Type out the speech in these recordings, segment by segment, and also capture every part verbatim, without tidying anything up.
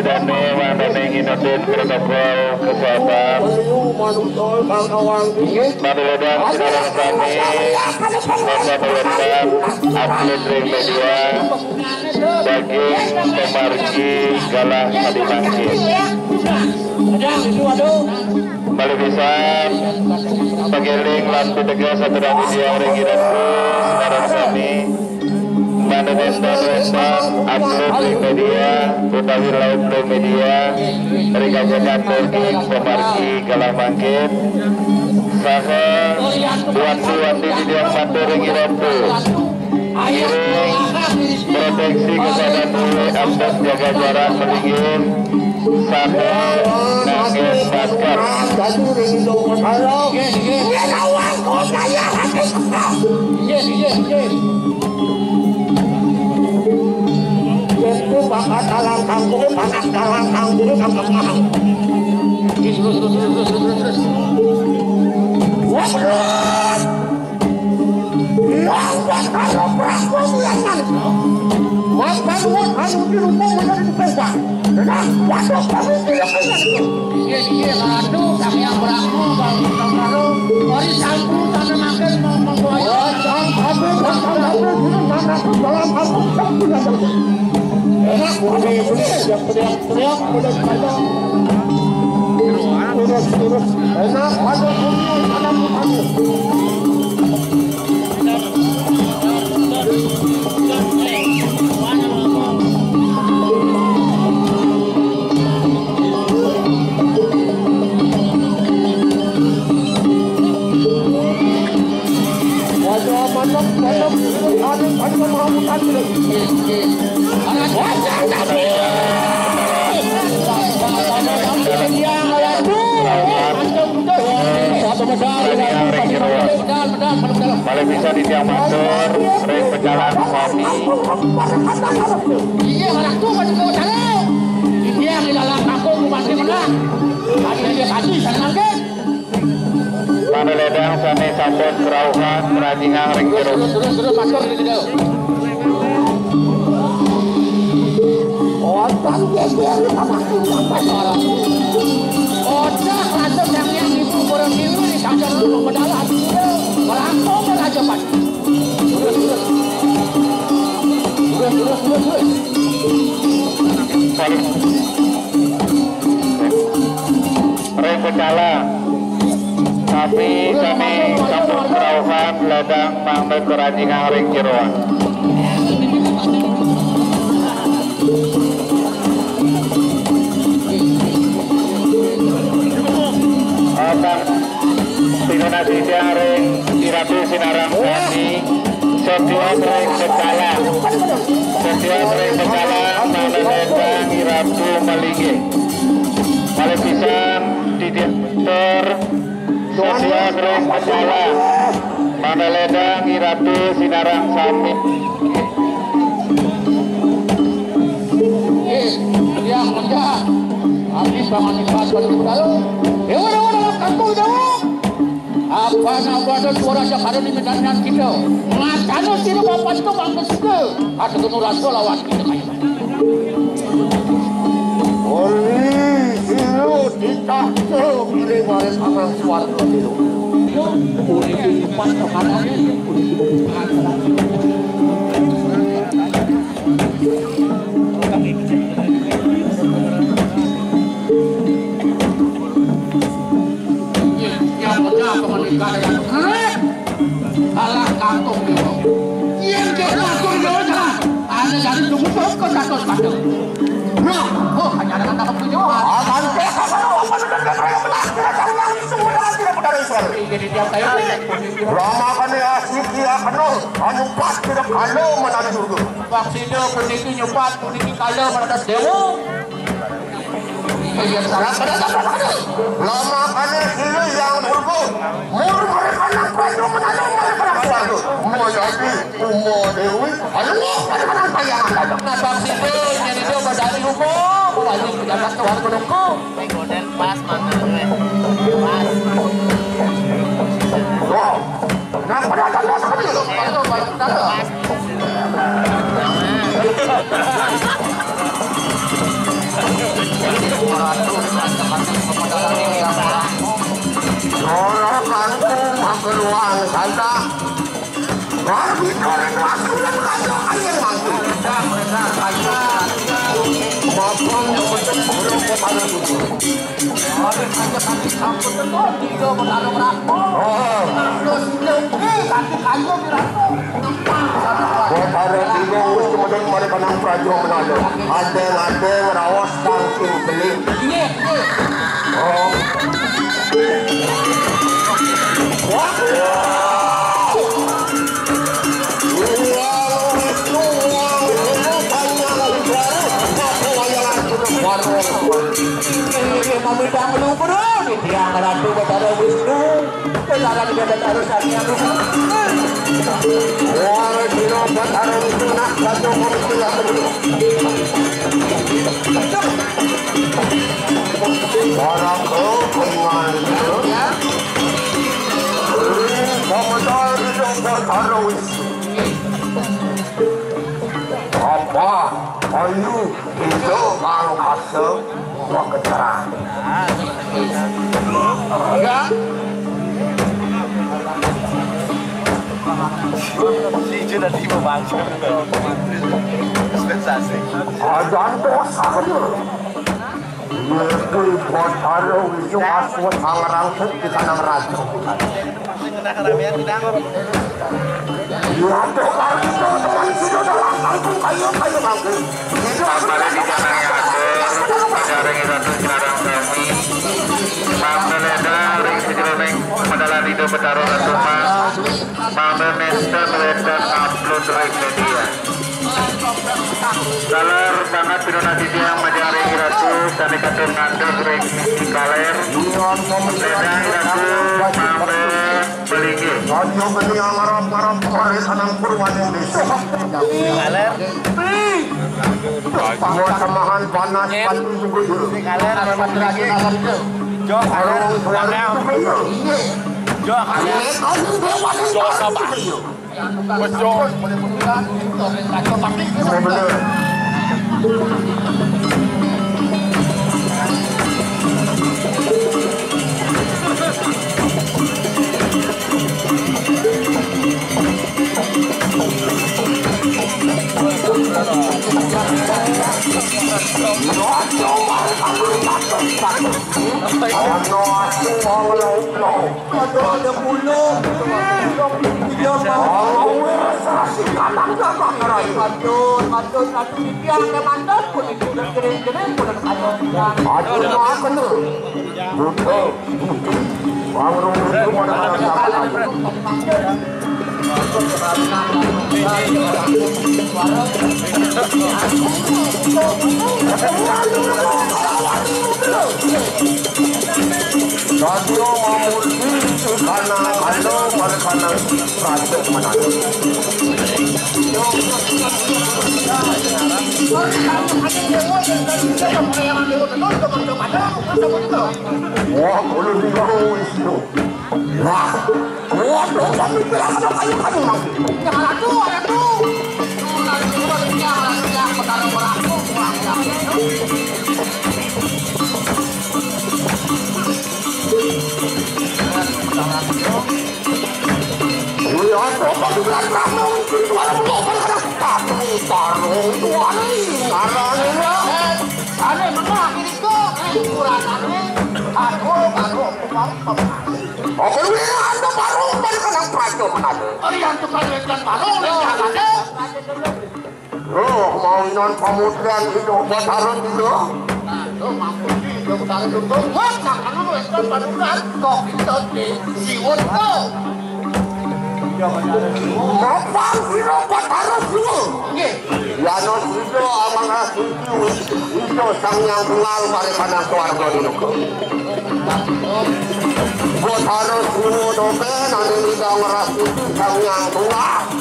Kami mangdané nginutin protokol kesehatan. Mangdané sinareng sami, mangda upload ring media, daging pamargi galah sami mangkin. Malih pisan, pangéling lan piteges aturang titiang ring Ida Dané sinareng sami. Mangda wénten, wénten upload ring media utawi live ring media ring ajakan daging pamargi galah mangkin. Saha wanti-wanti titiang matur ring Ida Dané. Ngiring proteksi kesehatan diri, amplop jaga jarak, malinggih, sareng nganggé masker. Wah, bener. Yang bakal prabu yang mana? Wah, kamu anu di rumah menjadi dipesah. Nah, waduh, kamu tidak ingat itu. Iya, iya, aduh, kami yang beraku, kalau kita baru, hari Sabtu, tanda makan, mau membuat. Wah, sang kamu, sang kamu, di mana aku dalam aku, kamu tidak tahu. Enak, udah, udah, udah, teriak, teriak, udah, udah. Terus, terus. Enak, ada, ada, ada. Malih pisan titiang matur ring pecalang sami. Iya, orang tua pada mau tahu. Dia di dalam kampung masih menang. Tadi dia tadi senang kan? Mangda lédang sané sampun karauhan ngranjingang ring jero. Terus, terus, terus, matur di situ. Otak geger sama kita. Otak raja yang ibu kurang diri di kaca dulu mendalam. Melangkung raja pan. Terus, terus. Terus, terus, terus, terus. Paling. Ring pecalang. Sami-sami sampun karauhan, lédang mangda ngranjingang ring jeroan. Akan pinunas titiang ring Iratu sinareng sami. Setios ring pecalang. Setios ring pecalang, mangda lédang Iratu malinggih. Malih pisan titiang matur, setios ring pecalang, mangda lédang Iratu sinareng sami. Ih, yang menjak. Abdi pangan ikhlas pada budal. Dewa, dewa, dalam kampung, dewa. Apa nabada suara Jakarta di medan kita? Matanya sini bapak itu bangsa suka. Ada kena rasa lawan kita kayak mana? Oli, ilu titah ke pilih waris amal suarga ilu. Oli, lipat ke kanan. Yang benar apa menikah dengan kerek? Alah, kantong dia. Yang dia kantong dia, jangan. Ada dari tunggu terus ke satu sepatu. Nah, oh, hanya dengan dapat tujuh. Akan peka kalau apa sudah kata yang benar, tidak tahu langsung dengan tidak benar itu. Jadi tiap saya. Rama kane asli kia kenal, anu pas tidak kalau mana dulu. Bang Sido puniki nyupat, puniki kala maradas dewa. Iya, salah pada. Lama kane sila yang purba. Mur mereka nak padu menanam mereka nak suarga. Moyadi, Uma Dewi, anu pada menang payangan ada. Nah, Bang Sido, jadi dia badari hukum, wajib pejabat tuan menunggu. Pas mana, weh? Pas. Wah. Nah, pada datang pas tadi. Pas. Nah, Barbito ning waktu lan kaya air mangke. Mapan yang penting burung kepala tujuh. Habis aja kaki sampun betul, tiga bertarung rapo. Oh. Terus nyuki kaki kayu di rapo. Betara tiga wis kemudian mari kanang praja menado. Adeng-adeng raos tangking beli. Iya, iya. Oh. Wah, dina Batara Wisnu nak satu komisi. Para kepengan. Komentar dina Batara Wisnu. Apa? Ayu, itu angkasa. Wah, kecerah. Ya. Si Jun tadi mau bangsa. Dispensasi. Adan dosa. Yaiku Batara Wisnu Aswa Tangerang di Tanah Raja. Waduh, karo itu teman sudah dalam kampung kayu, kayu kampung. Itu apa? Pada di jalan yang atur, pada ring satu sekarang kami. Pamda ledang ring sejeroning pedalan hidup Betara Ratu Mas. Pamda mesta meledak upload ring media. Taler banget pinunasi tiang majeng ring Ratu, sami katun ngandel ring kaler. Ledang Ratu, pamda pelinggih. Aja geni ngarap-ngarap kare sanang purwaning desa. Kaler. Semua samahan panas pati juga dulu. Kaler, Jo, kaler. Orang suara juga dulu. Jo, kaler. Ini kau purwaning desa. Bejo. Aduh, ada puluh. Iya, Pak. Aduh, aduh, aduh, dia ada mantan pun itu udah kering-kering, udah kayak orang. Aduh, makan tuh. Butuh. Bang Rung itu mana ada siapa lagi? Radio Mamurti, Kanang Kalo, Kanang Raja Menado. Wah, kulo niku wis lho. Wah, waduh, kami kira ada kayu-kayu lagi. Jangan atuh, atuh. Iya, coba dibilang kamu, itu ada motor, ada patung, tarung, tuan. Tarung, iya. Ane menang ini kok, ukuran ane. Aku, aku, aku, aku. Apa lu ini ada baru dari kanang praja menado? Oh, iya, tukang ikan baru, iya, ada. Loh, mau inon pamutrian hidup Batara juga. Nah, lo mampu sih, lo Batara juga. Wah, nah, kamu lo ikan pamutrian. Kok itu di siwon kok. Mapan sira Batara Siwa. Nggih. Yana sida amanah suci Ida Sang Hyang Tunggal paring kanang swarga di negara. Batara Siwa doken ane ida ngerasuti Sang Hyang Tunggal.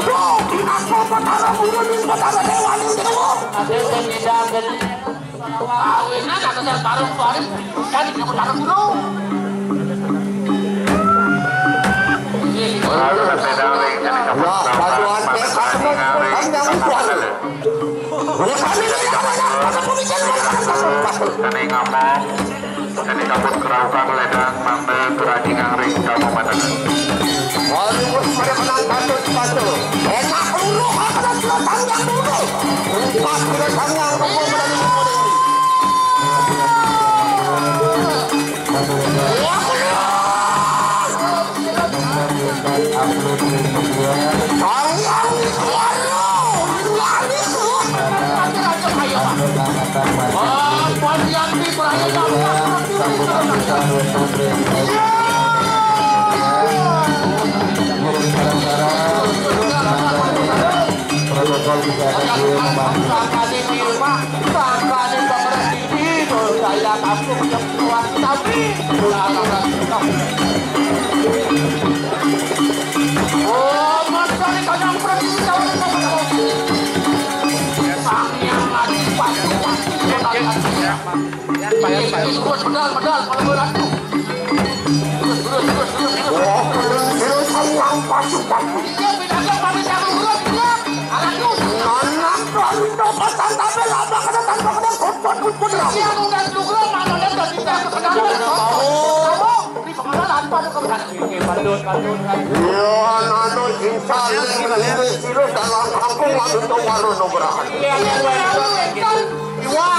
Loh, pinaka Batara Guru ning Batara Dewa ning Dewa. Ade sing ngidang geni. Awinan aku sing tarung suari, kan iki tarung dulu. Wah, bantuan tekad kan yang suara. Wah, kami ini apa ya? Kami ngomong. Sampun keraukan ledang mangda kerajingan ring tamu matengan. Waduh, pada menang patut sepatu. Enak luluh, apa sudah tanggang dulu. Empat sudah tanggang, kau pada lima. Protokol kesehatan beliau membantu. Sangkane pemerintah itu saya takut yang kuat tapi Oh, masa di kandang pergi tahu apa tahu. Sang yang mati pasti pasti terus pedal pedal kalau berlaku. Terus terus terus terus terus. Oh, terus terus sang yang pasukan. Dia pindah ke pamit sama urut dia. Anak tuh. Anak baru dapat tangkapnya lama kena tangkapnya kotor kotor. Yang udah dulu mana dia udah pindah ke pedal. Kamu di pengenalan pada kebenaran. Iya, nano insa lili sirus dalam kampung anu to waru nugrahan. Iya, iya, iya, iya. Iwa,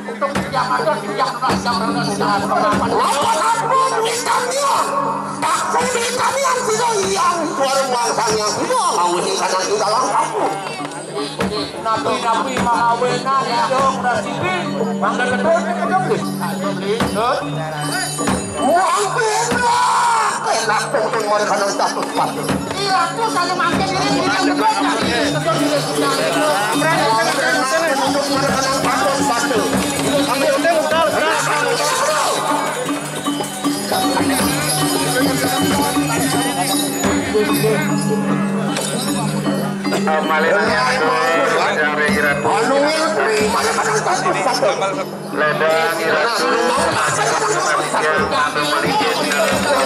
untuk yang ada, yang pernah, yang pernah sudah pernah. Apa kamu berikannya? Tak berikannya siro yang waru mangsang yang siro, mau di sana di dalam kampung. Napi-napi mangawenan dong rasipin. Mangga ledot, ledot, ledot. Wah, enak. Enak, tungtung mereka nang satu sepatu. Iya, tuh saya makan diri, diri, diri, diri, diri, diri, diri. Enak, tungtung mereka nang satu sepatu. Ambil hotel, hotel. Malih lanjut, dari Iratu. Anu, Wilfri, mana kadang satu, satu. Ledang Iratu. Yang mana malih bisa dinyamakan.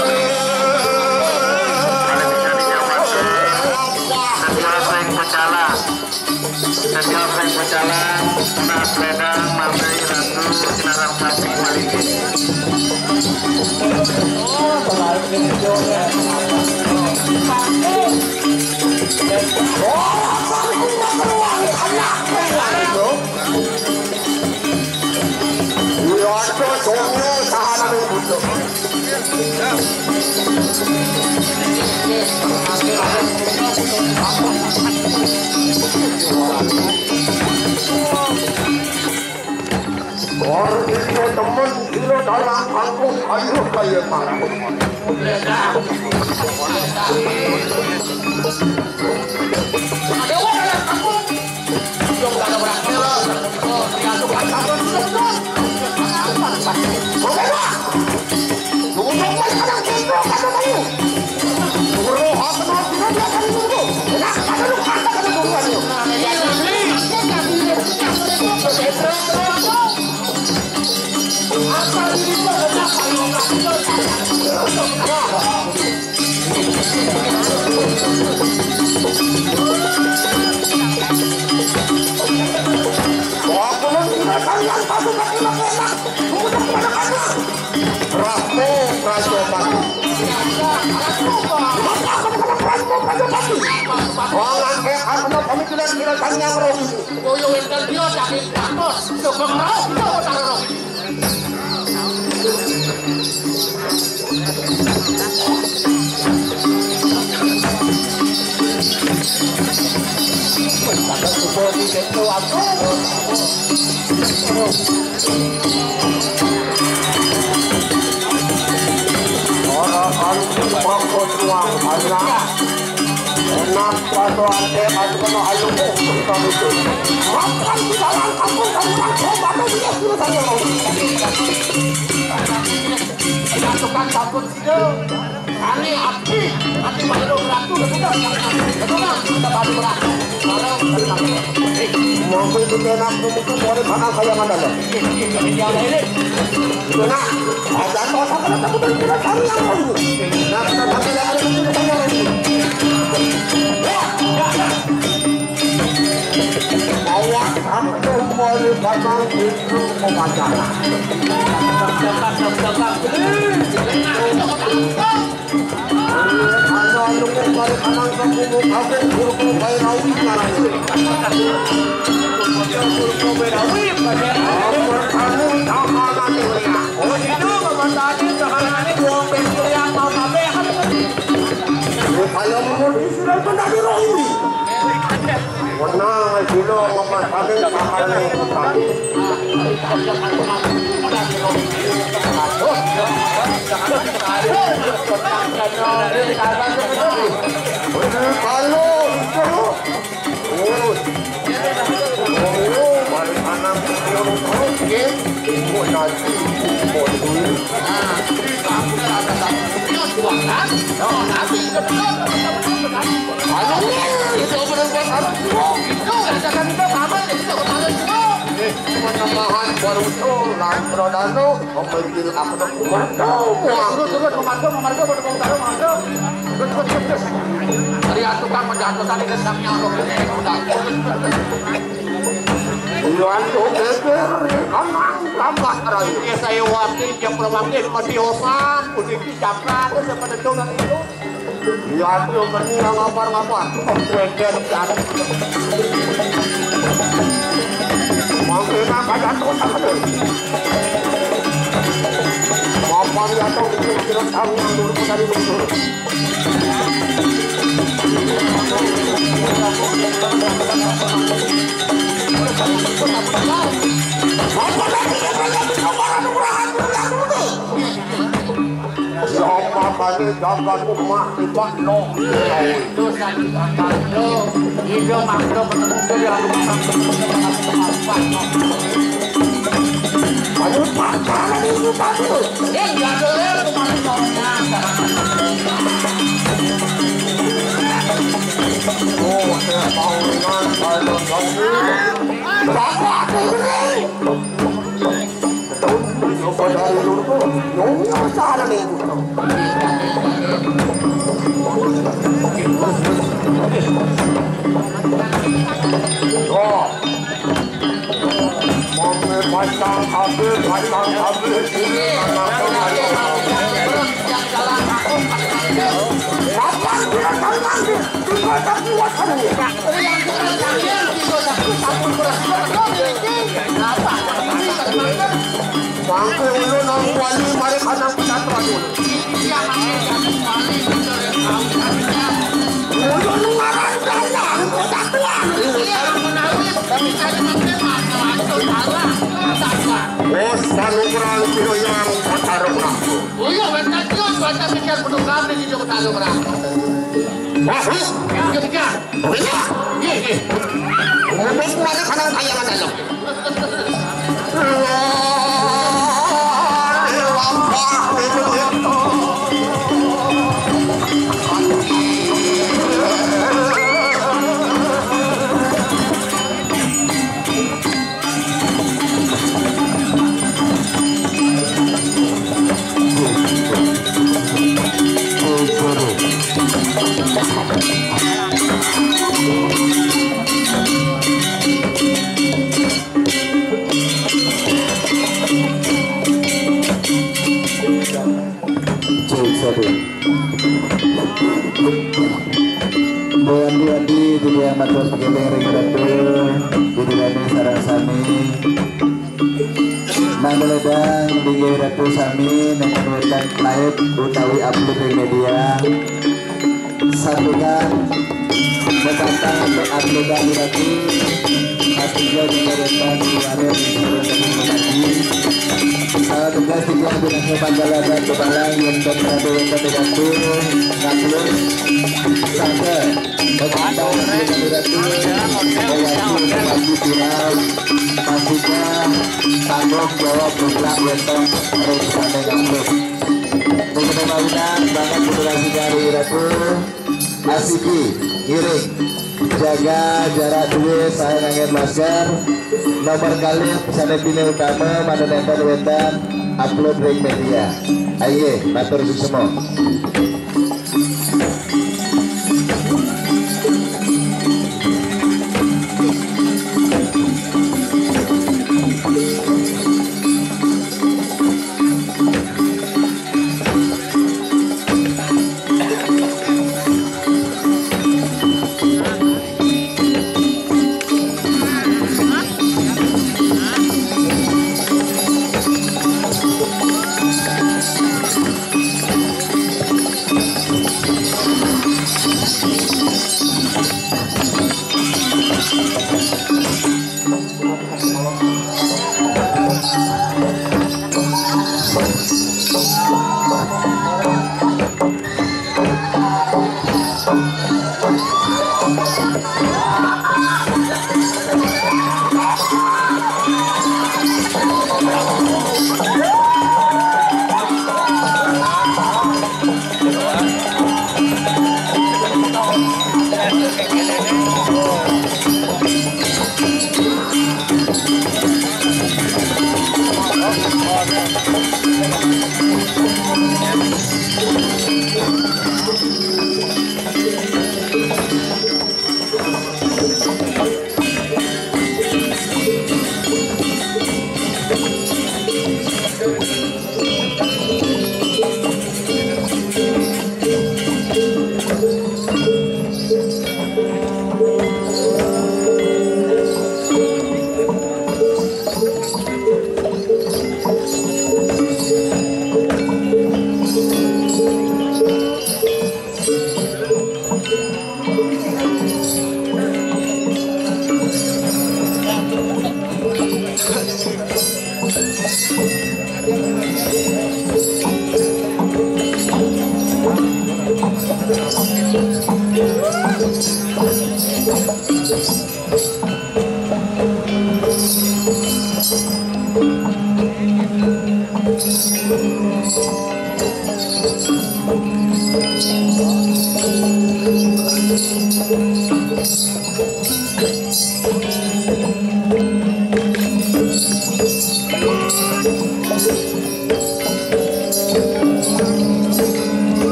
Setia sing pecala. Setiap ring pejalan, anak ledang, mambei ratu, sinarang sapi, malinggih. Kor ini temen, kira dalam aku, ayo kaya marah. Rahmu Raja Batu. Wong angke karena pemikiran kira tanyang roh. Koyo wénten dia sakit kantos, coba ngerok, coba taruh. Ora kalu pangkon uang banyak. Enak, suatu ante, ante, kena ayu, oh, kita itu. Makan di dalam kampung, kampung, kampung, kampung, dia suruh saya mau. Kita tukang sabun sido. Kami api, api baru berlaku, betul tak? Betul tak? Kita baru berlaku. Kalau, kalau, kalau. Mau itu enak, mau itu boleh, mana saya mana, loh. Yang ini. Nah, ada apa, apa, apa, apa, kita cari yang mau. Nah, kita cari yang ada, kita cari yang ada. Ya, ya, ya. Awas, aku mau Abang itu pemajalah. Ana luwung balik anang kampung, kampung Durga Bairawi ngarane. Durga Bairawi, Pak. Ampun, anu, tahanan ini. Oh, itu pemandane tahanane wong Petrian mau kabeh. Kalau mau disuruh pendaki roh ini. Menang, sila memasake tahanan utang. Kalau itu, oh, oh, balik anak, oh, oke. Oh, nanti, oh, dulu. Nah, itu benar-benar. Itu, itu, itu, itu, itu, itu, Penyembahan baru tuh, lan pradana, pemikir aku tuh kuat. Terus, terus, terus, memandu, memandu, memandu, memandu, memandu. Terus, terus, terus, terus. Dari tukang menjatuhkan ini samnya, loh. Iya, itu geger, gampang, gampang, Rai. Iya, saya wati, dia perwati, masih opan, udah di Jakarta, sama itu, dan itu. Iya, aku yang berani yang ngapar-ngapar. Kok kueker, kan? Mangke nak kaya to, tak ada. Ngapar ya, to, kira-kira tahu yang dulu, tadi dulu. Apa lagi yang banyak di kamar anu rahat, udah dulu. Sapa bane jagat umah tiba no. Dosa di kamar lo. Ido makro ketemu dia rumah. Aduh, pacaran itu tadi. Eh, enggak ada, eh, kemarin maunya. Oh, saya mau dengan saya tahu. Bapak ini. Mangke ulun nang wali mari kadang pesantren. Ulun ngaran Dayang Kota Tuan. Bos, panugrah piro yang patarung aku. Iya, wénten Dios, wénten pikir penuh kami di Jogja Talu Merah. Wah, wis. Iya, iya. Iya, iya. Ngomong mana kanang kayangan dalam. Cek satu. Boyan Duadi, titiang matur pagendeng ring Ratu, titiang sareng sami. Nang ledang linggih Ratu sami, nang wénten live utawi upload ring media. Satukan Betantang uploadan Ratu, artinya di Ratu, di Ratu, di Ratu. Salah tugas tiga, di Ratu Panggala dan Kebalang, yang dan Ratu, yang dan Ratu, ngupload. Satu, betantang uploadan Ratu, Ratu, Ratu, viral. Pastinya tanggung jawab mutlak wénten ring sané ngupload. Ning kene mawinan banget generasi dari Ratu. Asiki, ngiring. Jaga jarak duit, saya ngangge masker. Nomor kalih, sane pine utama, mangda nenten wetan, upload ring media. Aye, matur suksma.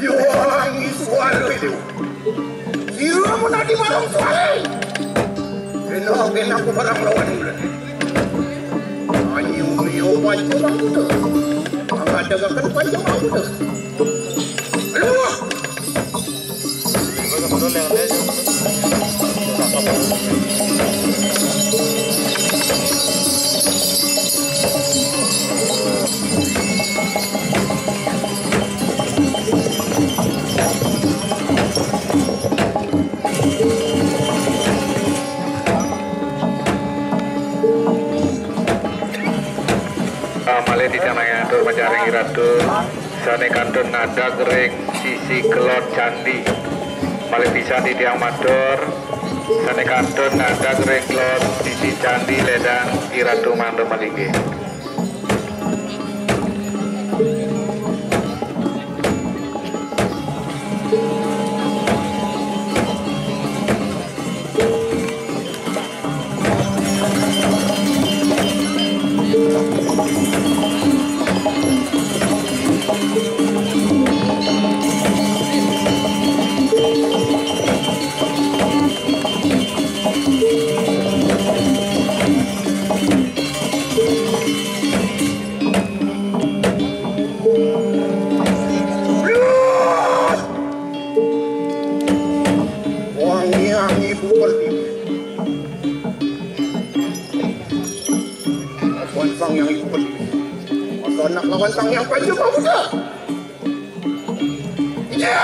Yuang isual itu. Sira mun ati marang suare. Kena, kena aku barang lawan bulan. Ayo, ayo, panjang aku tu. Angkat dagakan panjang aku tu. Aduh. Ah, malih titiang matur pacaring iratu sane kantun ngadeg ring sisi kelod candi. Malih pisan titiang matur sane kantun ngadeg ring kelod sisi candi ledang iratu mangda malinggih. Wangiang Ibu Pertiwi. Lawan Sang Hyang Ibu Pertiwi. Masa anak lawan Sang Hyang Panca Pemuda. Ya!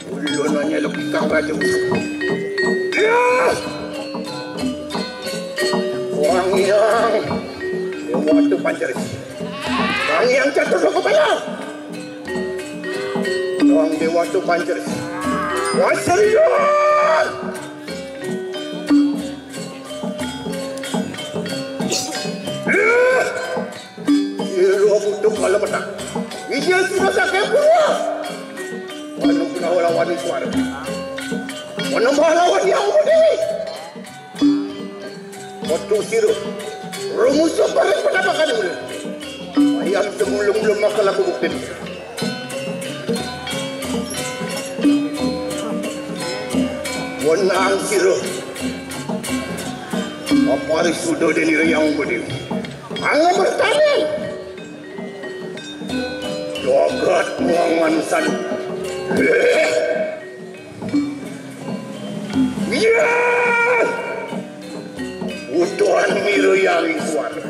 Ulun hanya logika baju. Ya! Wangiang Dewata Pancaris. Wangiang Catur Lokapala. Wang Dewata Pancaris. Wasarian! Ya! Ira butuh kala petang. Ija sira saking purwa. Anu kena lawan suara. Mana lawan yang mudi. Metu sira. Rumusa bareng penampakan mula. Ayam semulung belum makan laku bukti. Wenang sira. Apa sudah deni reyang budi? Angga bertani. Jagat muang manusan. Iya. Utuhan miru yang suara.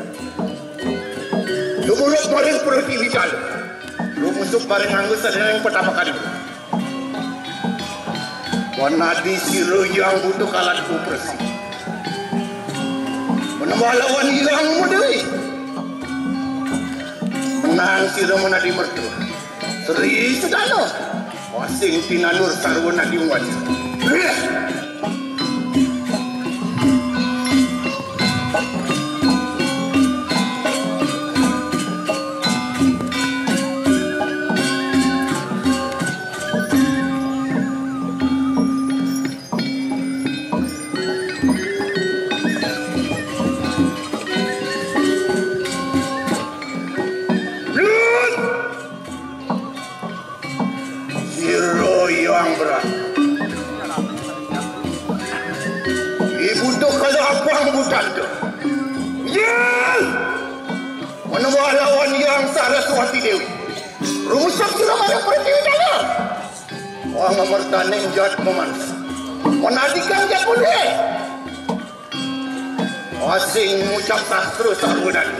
Sumurut maring pertiwi dalu. Lumusuk maring anggus sadaya yang pertama kali. Wanadi sira yang butuh kalat kupresi. Menembah lawan yang mudewi. Menang sira menadi mertu. Sri sedana. Wasing tinanur sarwa nadi waja. Sira yang berat. Ibu tu kalau apa bukan tu? Yes! Menembah lawan yang Saraswati Dewi. Rusak sira pada pertiwi dalam. Wah, ngemertaning jat meman. Menadikan jat pulih. Asing ngucap sastra sarwa nadi.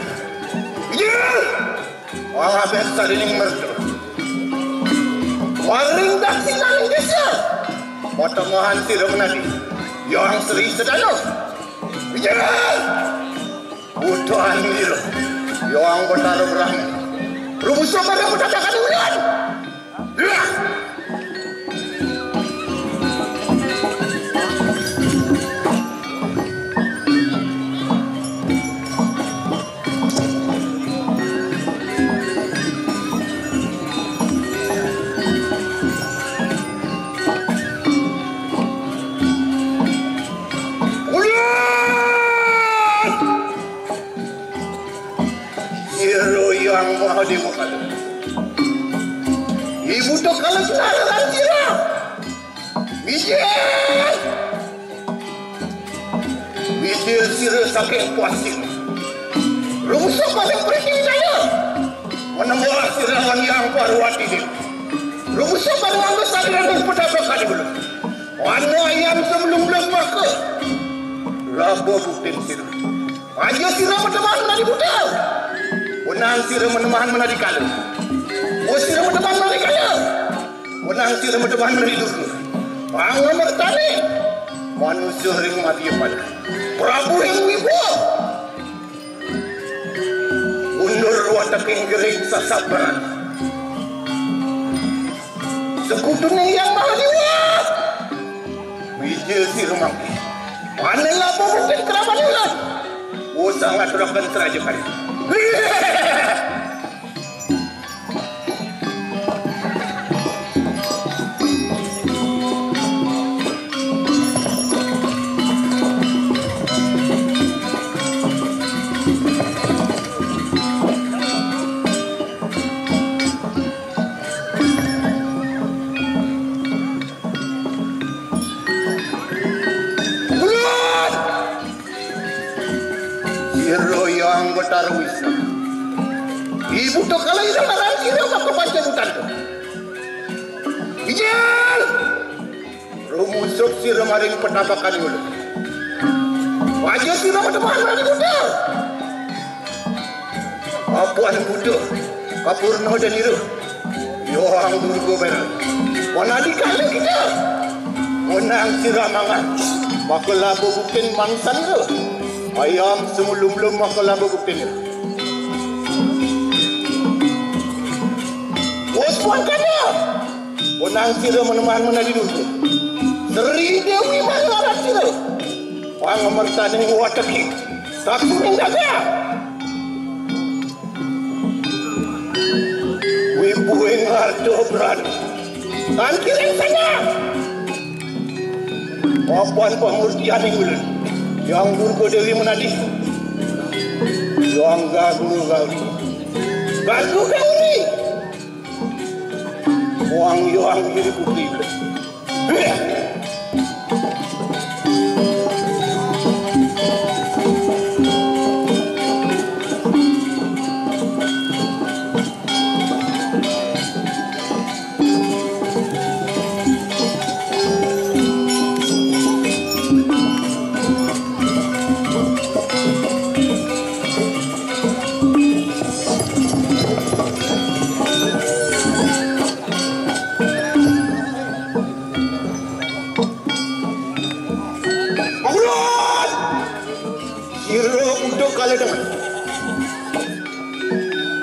Iya. Wah, abet sarining mertu. Waring daksinaning desa. Potongohan sira menadi. Yang Sri Sedana. Iya. Utuhan ira. Yang Betara Brahma. Rumusa pada petatakan ulian. Sira Hyang Mahadewa Kala. Ibu tu kalau sinaran sira. Mijil! Mijil sira saking puasin. Rumusa pada pertiwi daya. Menembah sira lawan Hyang Parwati Dewi. Rumusa pada angga sadiraning petapa kali belum. Wana ayam sebelum belum maka. Laba buktin sira. Aja sira meneman menadi buta. Wenang sira meneman menadi kala. Oh sira meneman menadi kala. Wenang sira meneman menadi durga. Pangamertane. Manusia ring mati pada. Prabu ing wibawa. Mundur wateking gering sasabaran. Sekutune Hyang Mahadewa. Mijil sira mangke. Panen labuh mungkin keramat ulan. Oh, sangat rakan seraja kali. Ulun! Sira Hyang Betara Wisnu. Ibu tu kala ira ngaran sira maka pancabutan tu. Ijal! Rumusuk sira maring petapakan ulun. Aja sira metepan maring kota. Apuan buta, kapurna dan ira. Hyang Durga Bera. Wanadi kala kita. Wenang sira mangan. Maka laba buktin mansan ira. Ayam semulum-lum maka laba buktin ira. Wes puan kada. Wenang sira meneman menadi durga. Sri Dewi Maharati sira. Pangamertaning wateki. Sakuning daga. Wibuing harta brana. Tan kiring sana. Papan pamurtianing ulun. Hyang Durga Dewi menadi. Hyang Garuda Gauri. Garuda Gauri. Wang Hyang Giri Putri.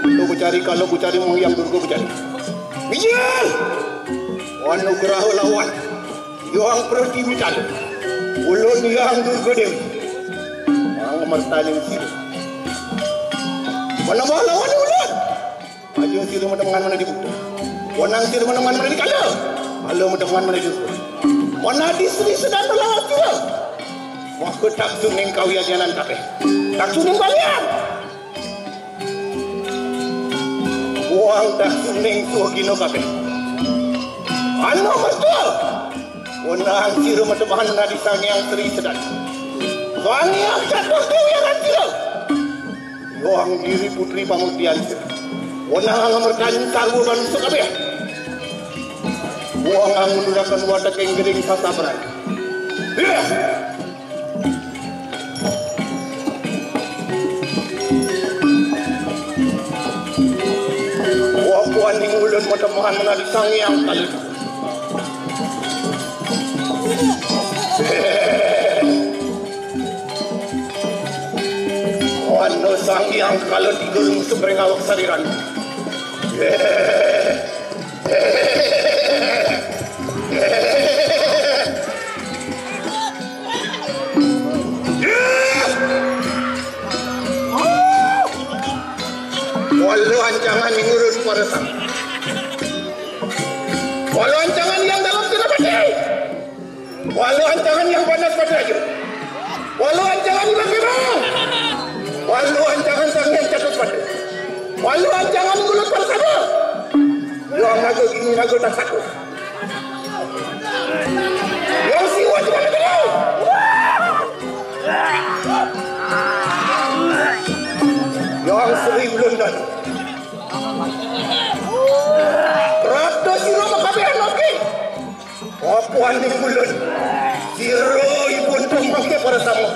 Kalo ku cari, kalo ku cari, Mang Hyang Durga ku cari. Bijil! Wan Nugraha lawan Hyang Pratiwitana. Ulun Hyang Durga Dewi. Mang mertaning sira. Mana mau lawan ulun? Aja sira mata mangan mana di buku. Wanang sira mata mangan mana di kala. Kala mata mangan mana di buku. Mana di Sri Sedana lawan sira. Wah, ketak suning kawiyanan kabeh. Tak suning balian. Buang dah suning suagina kabeh. Anu mertua. Wenang sira mata mangan di Sang Hyang Sri Sedana. Sang Hyang Catur Dewi aran sira. Buang diri putri pamurtian sira. Wenang merkan sarwa manusa kabeh. Buang ngunduraken watek ing gering sasabaran. Iya. Wapuan ning ulun mata mangan menadi Sang Hyang Kali. Wana Sang Hyang Kala Tiga Lungsum ring awak sariran. Walu ancangan ning ulun para sang. Walu ancangan Hyang Dalam Senapati. Walu ancangan Hyang Panas Padraju. Walu ancangan Hyang Bima. Walu ancangan Sang Hyang Catur Pada. Walu ancangan Gulut Parsada. Hyang Naga Gini Naga Tasaku. Hyang Siwa Cemana Gede. Hyang Sri Ulun Dan. Rata sira makabehan oke. Apa ning ulun? Sira ipun tumrap ke para sama.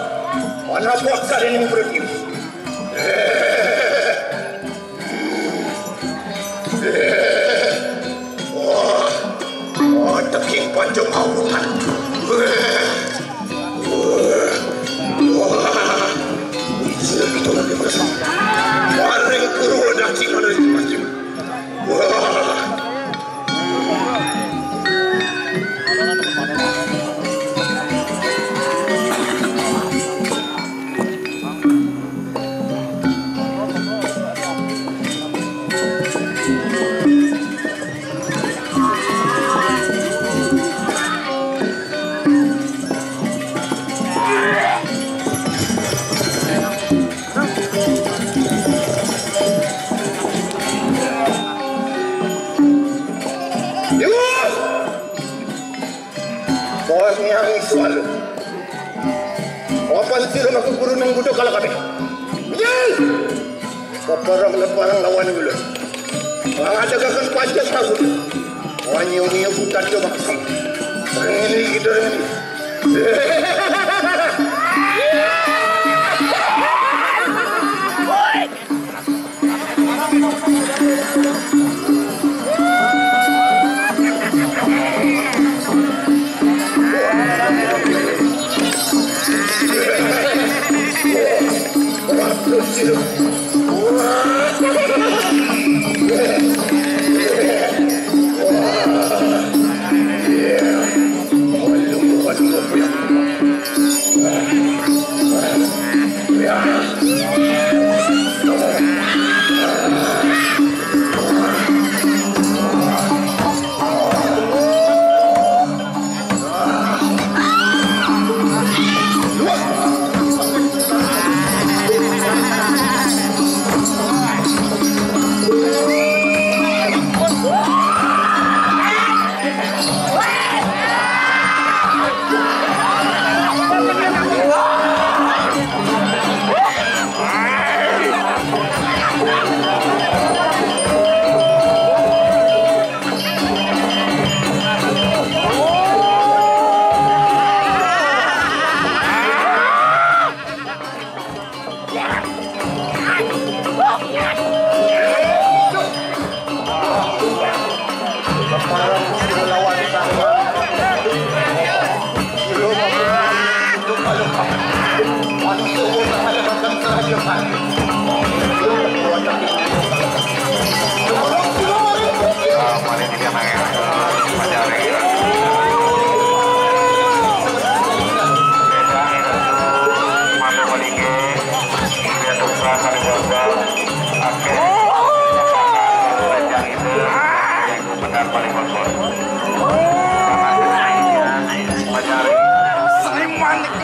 Mana paksa dening Pratiwi? Wah, wah, teking panjang awuhan. Wah, wah, itu lagi bersama. Paring kurwa daging ada di masjid. Wah. Bawah niang sual. Apan sira makaguru nang buta kala kabeh. Nyai! Paparang leparang lawan ulun. Pangadagaken pajak lawan. Wanyo-nyo buta coba kesini. Ini kita ini. Seniman itu.